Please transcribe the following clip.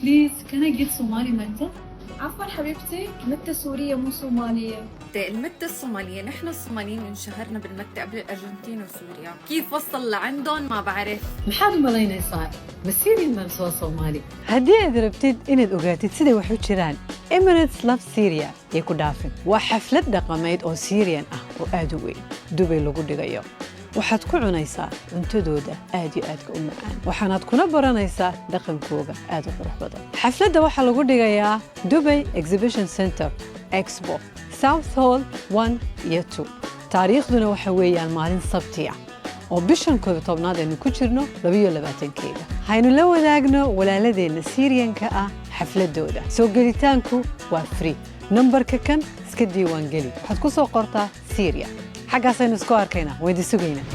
Please, can I get Somali manta? عفوا حبيبتي، متة سورية مو صومالية. المتة الصومالية، نحن الصوماليين انشهرنا بالمتة قبل الأرجنتين وسوريا. كيف وصل لعندهم ما بعرف. Maxaad u malaynaysaa? Ma Syrian baan soo Soomaali? Haddii aad rabtid inaad ogaatid siday wax u jiraan, Emirates Love Syria yay ku dhaafin. Waa xaflad dhaqameed oo Syrian ah oo aad u weyn, Dubay lagu dhigayo. Waxaad ku cunaysaa cuntadooda aad iyo aadka u macaan, waxaanaad kuna baranaysaa dhaqankooga aad u qurux badan. Xafladda waxaa lagu dhigayaa Dubai Exhibition Center, Expo South Hall 1 iyo 2. Taariikhduna waxa weeyaan maalin Sabti ah oo bishan 11aad aynu ku jirno 22-keeda. Haynu la wadaagno walaaladeenna Siiriyanka ah xafladooda. Soo gelitaanku waa free. Nambarka kan iska diiwaangeli, waxaad ku soo qortaa Syria. Xaggaasaynu isku arkaynaa, waydi sugaynaa.